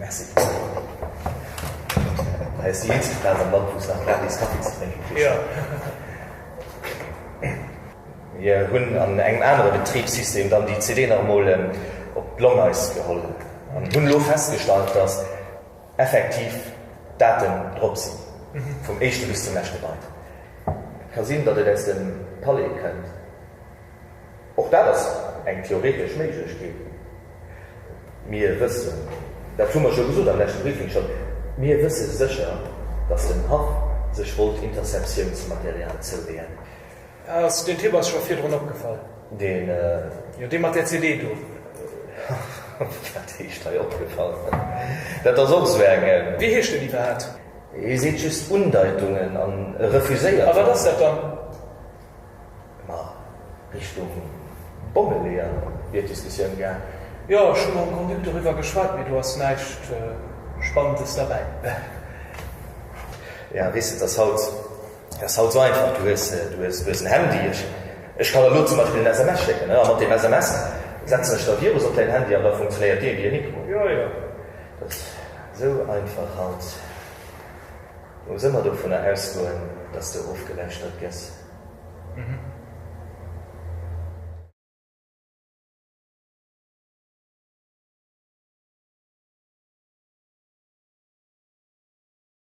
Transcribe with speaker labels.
Speaker 1: Merci. Hei ass déi eenzeg Plaz am Land, wou s nach gratis Kaffi ze drénke kriss.
Speaker 2: Jo.
Speaker 1: Mir hunn an engem anere Betribssystem dann déi CD nach emol op d'Longeis geholl an hunn elo festgestallt, dass effektiv d'Daten drop sinn, vum éischte bis zum leschte Byte. Et ka sinn, datt et aus dem Palais kënnt. Och dat ass eng theoretesch Méiglechkeet. Mir wëssen, dat hu mer jo gesot am leschte Briefing schonn, mir wësse sécher, datt den Haff sech wollt Interceptiounsmaterial zouleeën.
Speaker 2: Ass deen Typ ass scho virdrun opgefall?
Speaker 1: Deen?
Speaker 2: Jo, dee mat där CD do.
Speaker 1: Wat heescht hei opgefall? Dat ass och esou eng.
Speaker 2: Wéi heescht deen iwwerhaapt?
Speaker 1: Hie seet just Undeitungen an e refuséiert.
Speaker 2: A wat ass dat dann?
Speaker 1: Ma Richtung Bommeleeër wier d'Diskussioun gaang.
Speaker 2: Jo, ech hu mam Grand-Duc doriwwer geschwat, mee do ass näischt Spannendes derbäi.
Speaker 1: Ja, weess de, et ass haut, et ass haut esou einfach, du hues, du hues, du hues en Handy. Ech, ech kann der elo zum Beispill en SMS schécken, ne, a mat deem SMS setzen ech da Virus op däin Handy an da funktionéiert dee wéi e Mikro.
Speaker 2: Jo, jo.
Speaker 1: Dat ass esou einfach haut. Du muss ëmmer dovunner ausgoen, dass de ofgeläuschtert gëss.